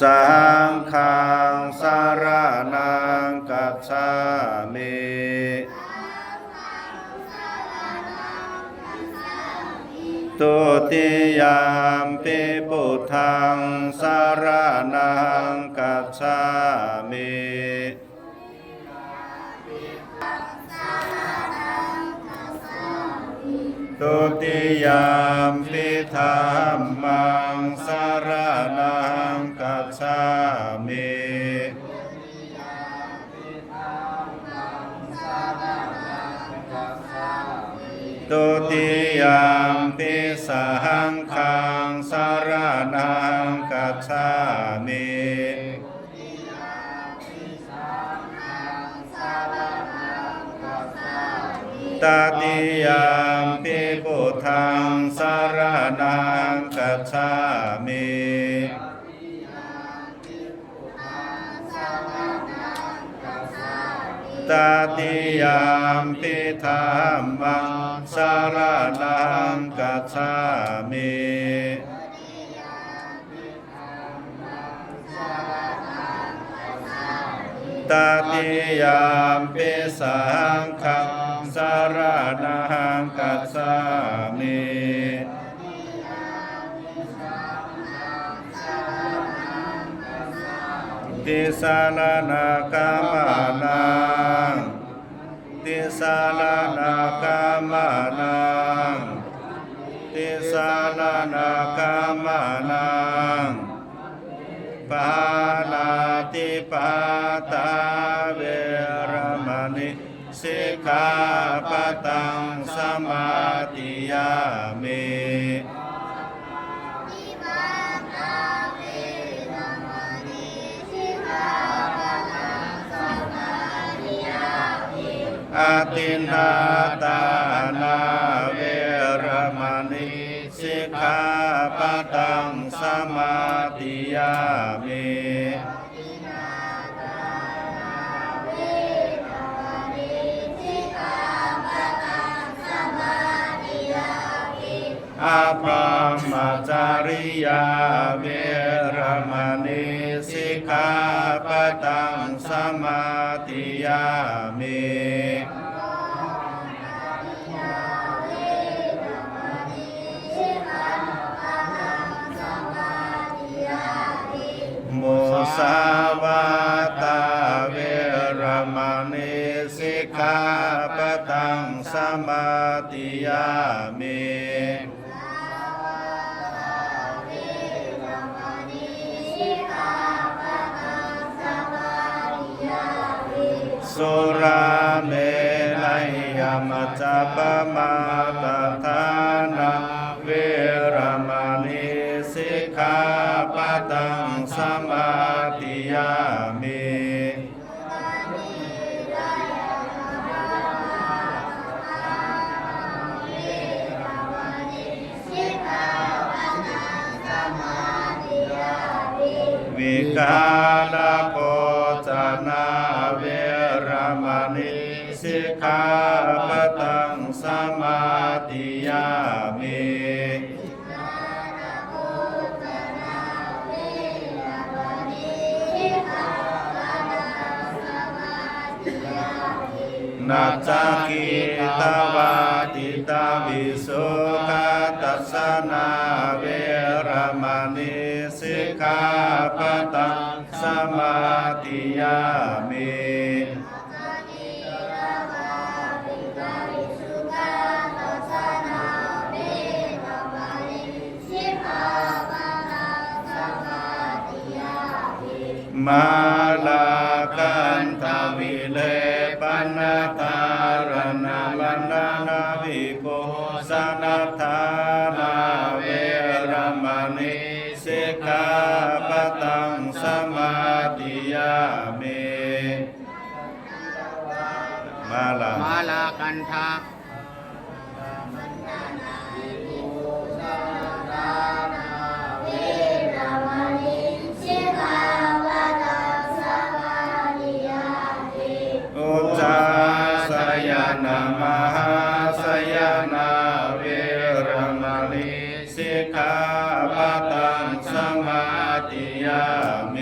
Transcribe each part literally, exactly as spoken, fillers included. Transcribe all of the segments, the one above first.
Saṅghaṃ saraṇaṃ gacchāmi. Dutiyampi buddhaṃ saraṇaṃ gacchāmi. Dutiyampi dhammaṃ saraṇaṃ gacchāmi. Dutiyampi saṅghaṃ saraṇaṃ gacchāmi. Tatiyampi buddhaṃ saraṇaṃ gacchāmi. Tatiyampi dhammaṃ saraṇaṃ gacchāmi. Tatiyampi saṅghaṃ saraṇaṃ gacchāmi. Tisaraṇagamanaṃ. Tisaraṇagamanaṃ. Tisaraṇagamanaṃ. Pāṇātipātā veramaṇī sikkhāpadaṃ samādiyāmi. Adinnādānā veramaṇī sikkhāpadaṃ samādiyāmi. Abrahmacariyā veramaṇī sikkhāpadaṃ samādiyāmi. Musāvādā veramaṇī sikkhāpadaṃ samādiyāmi. Surāmerayamajjapamādaṭṭhānā veramaṇī sikkhāpadaṃ samādiyāmi. Vikālabhojanā veramaṇī sikkhāpadaṃ samādiyāmi. Naccagītavāditā visukhadassanā veramaṇī sikkhāpadaṃ samādiyāmi. Mālāgandhavilepanadhāraṇamaṇḍanavibhūsanadhāraṇā veramaṇī sikkhāpadaṃ samādiyāmi. Mālā. Mālāgandha. Uccāsayanamahāsayanā veramaṇī sikkhāpadaṃ samādiyāmi.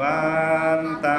One ता।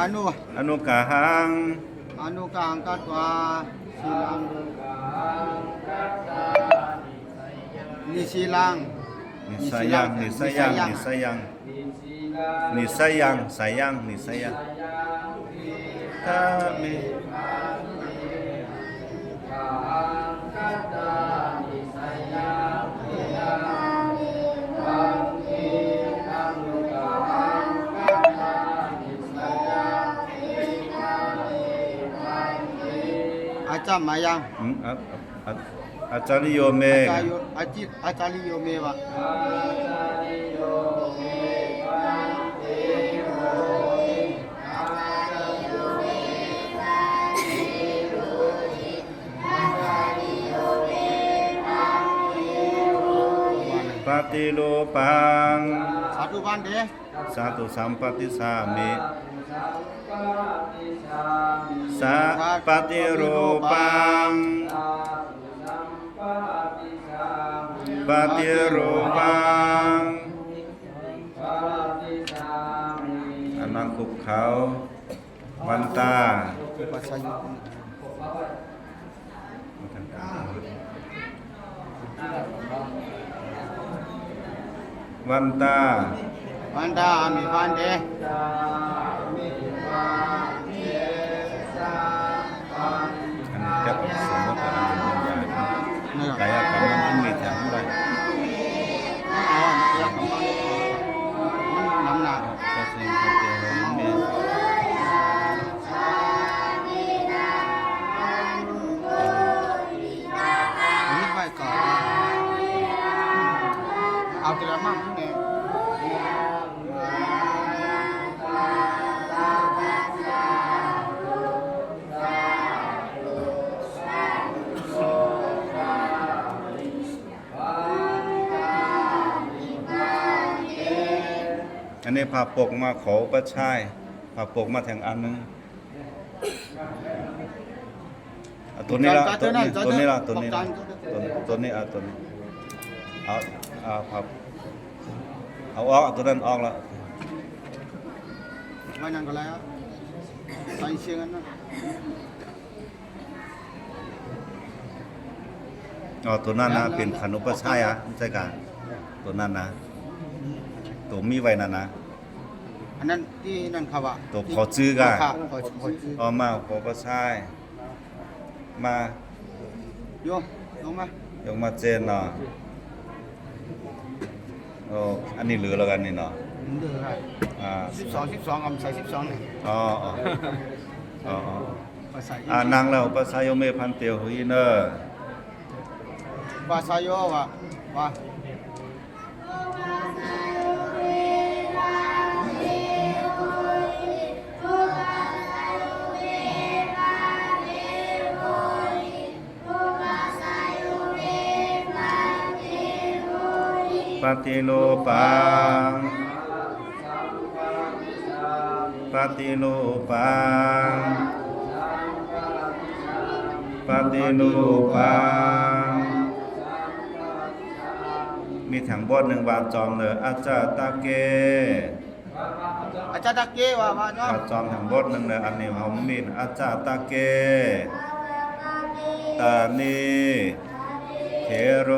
Anu. Anuggahaṃ. Anuggahaṃ katvā sīlaṃ nisīlaṃ. Nissayaṃ, nissayaṃ, nissayaṃ. Nissayaṃ, sayaṃ, nissayaṃ. Kami. Acha mayaṃ. Hmm, a, a, a, acaliyo me. Acaliyo, aci, acaliyo me va. Patirūpaṃ. Sādhu bhante. Sādhu sampaṭicchāmi. Sa-, patirūpaṃ. Patirūpaṃ. อันนั้นคุกเขา วันตา วันตา วันตา อามิภันเต อันนี้จักสมมติว่ามันเป็นวิญญาณ นะครับ กายกรรมมันมีแถมอะไร อ๋อ กายกรรมมัน มันหนำหนัก ก็สิ่งที่เป็นมันมี เอาเฮ็ดไว้ก่อน เอาทีละมั่งนี่ อันนี้ผ้าปกมาขออุปัชฌาย์ ผ้าปกมาแถมอันหนึ่ง เอาตัวนี้ละ ตัวนี้ ตัวนี้ละ ตัวนี้ละ ตัวนี้ ตัวนี้ เอาตัวนี้ เอา เอา เอา เอาออก เอาตัวนั้นออกละ ไว้นั่นก็แล้ว ใส่เสียงกันนะ อ๋อ ตัวนั้นนะ เป็นขันอุปัชฌาย์อะ ไม่ใช่กะ ตัวนั้นนะ ตัวมีไว้นั่นนะ อันนั้นที่นั่นเขาว่า ตัวขอจื้อกะ ค่ะ ขอ ขอจื้อ อ๋อ มา ขออุปัชฌาย์ มา โยม ลงมา ยกมาเจนเนาะ โอ้ อันนี้เหลือแล้วกันนี่เนาะ เหลือครับ อ่า สิบสอง สิบสอง เอาใส่สิบสองนี่ อ๋อ อ๋อ อ๋อ อ๋อ ภาษาอินเดีย อ่า นั่งแล้ว อุปัชฌาโย เม ภันเต หุยเนอ อุปัชฌาโย ว่า ว่า Patirūpaṃ. Patirūpaṃ. Patirūpaṃ. แข่งบทหนึ่งว่าจอมเลย อาจาตะเก อาจาตะเกว่า ว่าจอม ว่าจอมแข่งบทหนึ่งเลย อันนี้ผมมีน อาจาตะเก ตานิ เถโร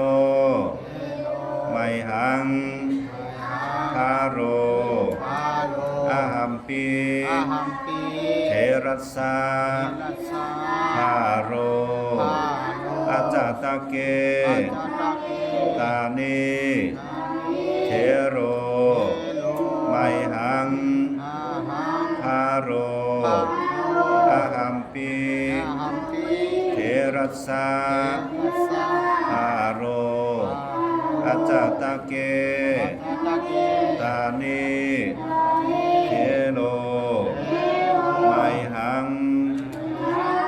ไมหัง คาโร อาหัมปิ อาหัมปิ เถรัสสะ เถรัสสะ คาโร คาโร อาจาตะเก อาจาตะเก ตานิ ตานิ เถโร เถโร ไมหัง อาหัง คาโร คาโร อาหัม ปิ อาหัมปิ เถรัสสะ เถรัสสะ คาโร คาโร อาจาตะเก อาจาตะเก ตานิ ตานิ เถโร เถโร ไมหัง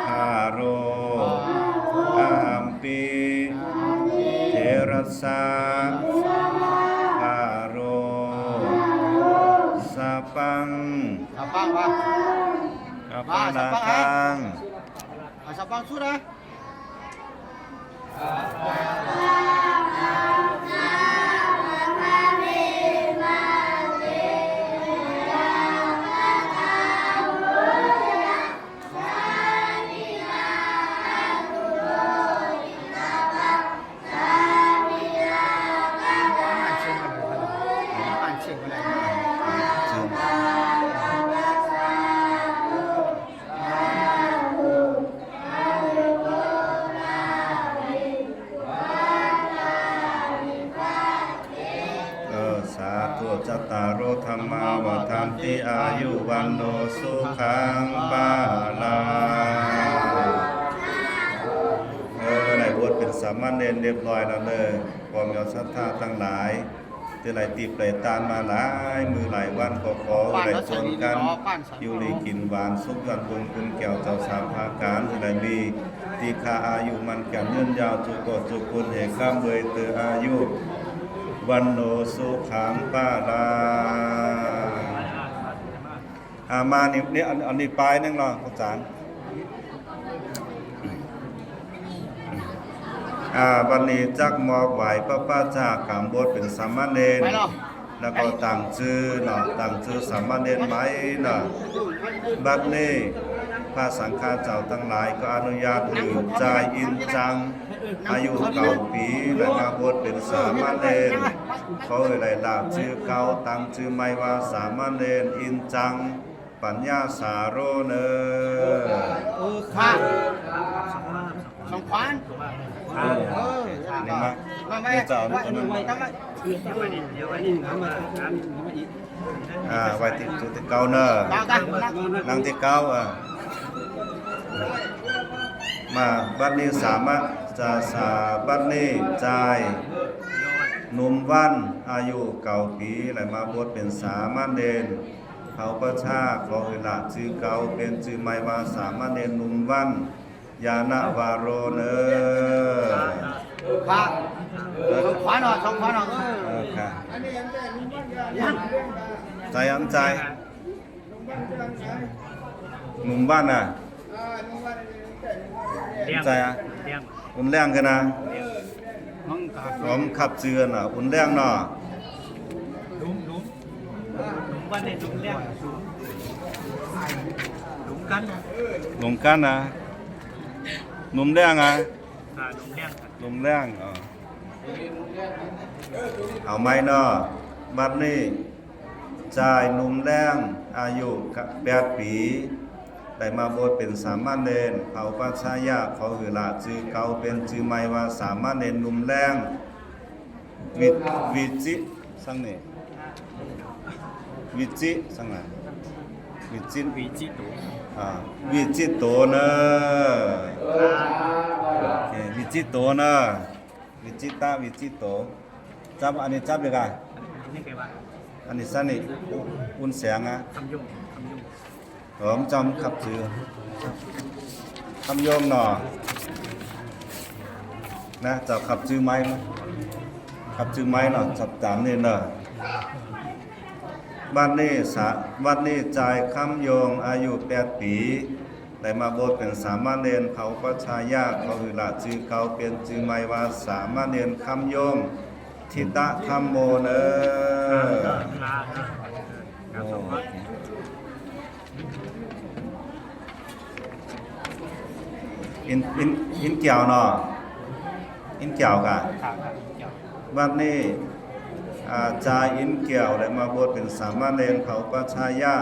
คาโร คาโร อาหัมปิ อาหัมปิ เถรัสสะ เถรัสสะ คาโร คาโร สะปัง สะปังวะ อัปปะราทัง อ่ะ สะปังสุดนะ เออ สาธุ จัตตาโร ธัมมา วัฑฒันติ อายุ วัณโณ สุขัง พะลัง เออ ได้บวชเป็นสามเณรเรียบร้อยแล้วเนอะ พ่อแม่ศรัทธาทั้งหลาย ที่ได้ติบได้ตานมาหลายมื้อหลายวัน ก็ขอให้ได้ชวนกัน อยู่ดีกินหวาน สุขย้อนบุญคุณแก้วเจ้าสามประการ ที่ได้มีติฆาอายุมั่นขวัญยืนยาว จุกก็จุกคนให้ค้ำด้วยเตออายุ วัณโณ สุขัง พะลัง อ่า มานี่ นี่ อัน อันนี้ปายหนึ่งเนาะ อาจารย์ อ่า วันนี้จักมอบไหว้พระปัจจาคามบวชเป็นสามเณร ไปเนาะ แล้วก็ตั้งชื่อเนาะ ตั้งชื่อสามเณรใหม่เนาะ บัดนี้พระสังฆาเจ้าทั้งหลายก็อนุญาตให้จายอินจัง อายุเก้าปี ได้มาบวชเป็นสามเณร ขอให้ได้ลาบชื่อเก่า ตั้งชื่อใหม่ว่าสามเณรอินจัง ปัญญาสาโรเนอ เออค่ะ สองขวัญ เออ นี่มา มา นี่เจ้า มา อันนี้ อ่า ไว้ที่จุดที่เก้าเนอะ เก้าค่ะ นั่งที่เก้า อ่ะ มา บัดนี้สามารถจะสา บัดนี้จายหนุ่มวัน อายุเก้าปี ได้มาบวชเป็นสามเณร เขาประชา ขอให้ละชื่อเก่า เปลี่ยนชื่อใหม่ว่าสามเณรหนุ่มวัน ญาณวาโรเนอ พระ สองขวัญเนาะ สองขวัญเนาะ เออ เออ ค่ะ ใจอันใจ หนุ่มบ้านน่ะ เลี้ยง ใจอ่ะ เลี้ยง อุ่นแรงกันนะ เลี้ยง ผมขับเจือนน่ะ อุ่นแรงเนาะ หลุม หลุม หลุมกันนี่หลุมแรง หลุมกัน หลุมกันนะ หนุ่มแรงอ่ะ อ่า หลุมแรงครับ หนุ่มแรง อ๋อ เอาใหม่เนาะ บัดนี้ จายหนุ่มแรง อายุแปดปี ได้มาบวชเป็นสามเณร เขาประชา ขอหื้อละจื้อเก่า เปลี่ยนจื้อใหม่ว่าสามเณรหนุ่มแรง วิ วิจิ สังนี่ วิจิ สังนะ วิจิ วิจิโต อ่า วิจิโตเนอะ โอเค วิจิโตเนอะ วิจิตะ วิจิโต จับ อันนี้จับอีกอ่ะ อันนี้ใครวะ อันนี้สันนี่ อุ่นแสงอ่ะ คำยง คำยง อ๋อ มันจำขับจื้อ คำยงเนาะ นะ เจ้าขับจื้อใหม่ ขับจื้อใหม่เนาะ จับตามนี่เนาะ บัดนี้สา บัดนี้จายคำยง อายุแปดปี ได้มาบวชเป็นสามเณร เขาประชา ขอหื้อละจื้อเก่า เปลี่ยนจื้อใหม่ว่าสามเณรคำยง ทิตะธัมโมเนอ โอเค อิน อิน อินแก้วเนาะ อินแก้วกะ บัดนี้ อ่า จายอินแก้วได้มาบวชเป็นสามเณรเผ่าปัจฉายะ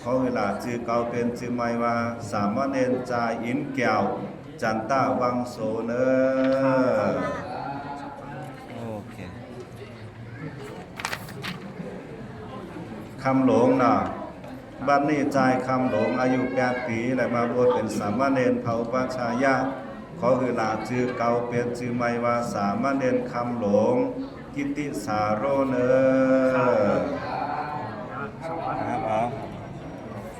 ขอหื้อหล้าจื้อเก่าเปลี่ยนจื้อใหม่ว่า สามเณรจายอินแก้ว จันตะวังโสเนอ โอเค คำหลงเนาะ บัดนี้จายคำหลงอายุแปดปี ได้มาบวชเป็นสามเณรเผ่าปัจฉายะ ขอหื้อหล้าจื้อเก่าเปลี่ยนจื้อใหม่ว่า สามเณรคำหลง กิตติสาโรเนอ ครับ เอา โอเค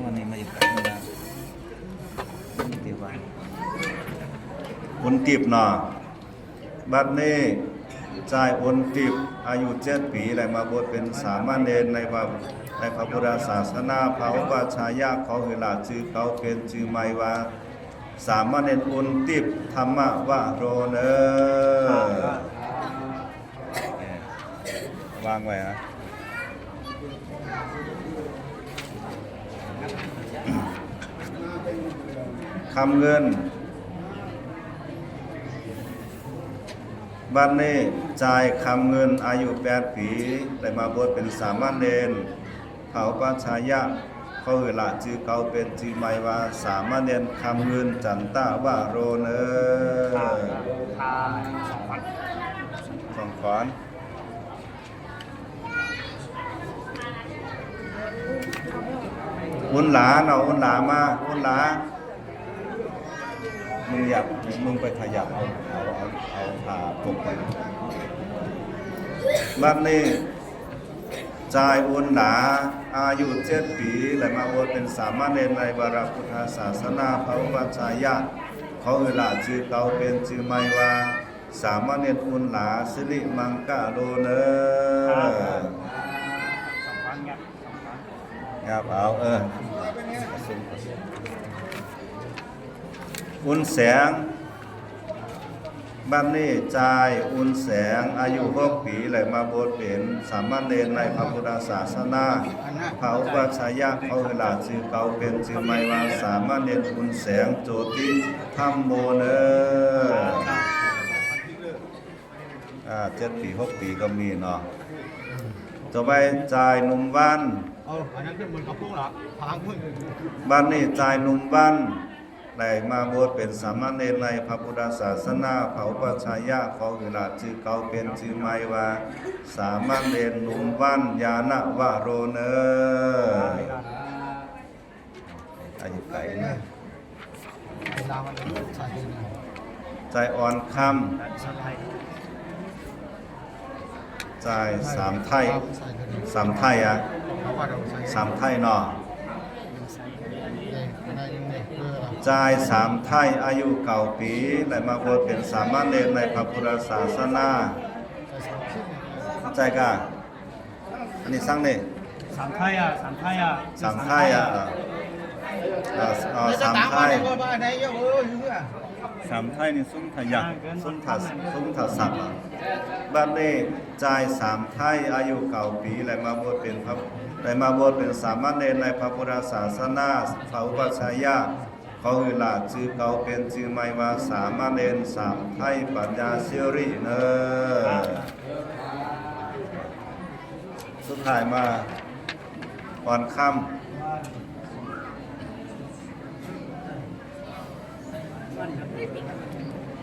วันนี้มาอยู่กับนี่นะ ที่บ้าน คุณติบเนาะ บัดนี้จายอุนติบ อายุเจ็ดปี ได้มาบวชเป็นสามเณรในพระ ในพระพุทธศาสนา เผ่าปัจฉายะ ขอหื้อหล้าจื้อเก่าเปลี่ยนจื้อใหม่ว่า สามเณรอุนติบ ธรรมวโรเนอ วางไว้ฮะ คำเงิน บัดนี้จายคำเงินอายุแปดปี ได้มาบวชเป็นสามเณรเผ่าปัจฉายะ ขอหื้อหล้าจื้อเก่าเปลี่ยนจื้อใหม่ว่า สามเณรคำเงิน จันตะวโรเนอ สองขวัญ อุนหลาเนาะ อุนหลามา อุนหลา มึงอยาก มึงไปขยับเอา เอา เอา เอาผ้าปกไป บัดนี้จายอุนหลา อายุเจ็ดปี ได้มาบวชเป็นสามเณรในพระพุทธศาสนา เผ่าปัจฉายะ ขอหื้อหล้าจื้อเก่าเปลี่ยนจื้อใหม่ว่า สามเณรอุนหลา สิริมังกะโรเนอ ครับ เอา เออ อุนแสง บัดนี้จายอุนแสง อายุหกปี ได้มาบวชเป็นสามเณรในพระพุทธศาสนา เผ่าปัจฉายะ ขอหื้อหล้าจื้อเก่าเปลี่ยนจื้อใหม่ว่า สามเณรอุนแสง โจติธัมโมเนอ อ่า เจ็ดปี หกปีก็มีเนาะ ต่อไปจายหนุ่มวัน เอา อันนั้นเป็นเหมือนกับพวกละ ทางมึง บัดนี้จายหนุ่มวัน ได้มาบวชเป็นสามเณรในพระพุทธศาสนา เผ่าปัจฉายะ ขอหื้อหล้าจื้อเก่าเปลี่ยนจื้อใหม่ว่า สามเณรหนุ่มวัน ญาณวโรเนอ อายุไขนะ จายอ่อนคำ จายสามไทย สามไทยอะ สามไทยเนาะ จายสามไทย อายุเก้าปี ได้มาบวชเป็นสามเณรในพระพุทธศาสนา จายกะ อันนี้สังเน่ สามไทยอะ สามไทยอะ สามไทยอะ อ่า อ่า สามไทย สามไทยนี่สุนทะยักษ์ สุนทะ สุนทะศักดิ์อะ บัดนี้จายสามไทย อายุเก้าปี ได้มาบวชเป็นพระ ได้มาบวชเป็นสามเณรในพระพุทธศาสนา เผ่าปัจฉายะ ขอหื้อหล้าจื้อเก่าเปลี่ยนจื้อใหม่ว่า สามเณรสามไทย ปัญญาสิริเนอ สุดท้ายมาอ่อนคำ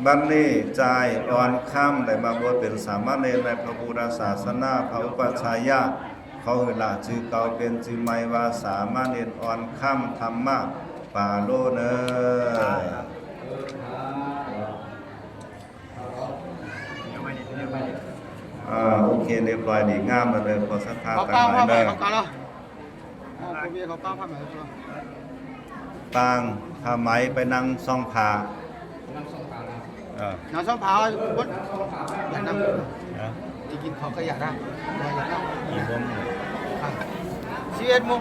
บัดนี้จายอ่อนคำ ได้มาบวชเป็นสามเณรในพระพุทธศาสนา เผ่าปัจฉายะ ขอหื้อหล้าจื้อเก่าเปลี่ยนจื้อใหม่ว่า สามเณรอ่อนคำ ธรรมปาโลเนอ อ่า โอเค เรียบร้อยดี งามมาเลย ขอศรัทธา ขอ ตั้งหลาย เนอะ ขอเก้าผ้าไหม ขอเก้าแล้ว อ๋อ ผมมีขอเก้าผ้าไหม ครับ ตั้งผ้าไหมไปนั่งส่องผ้า นั่งส่องผ้า เออ นั่งส่องผ้า บน อย่านั่ง เออ จะกินของก็อย่านั่ง อย่านั่ง กี่โมงเนี่ย อ่ะ สิบเอ็ดโมง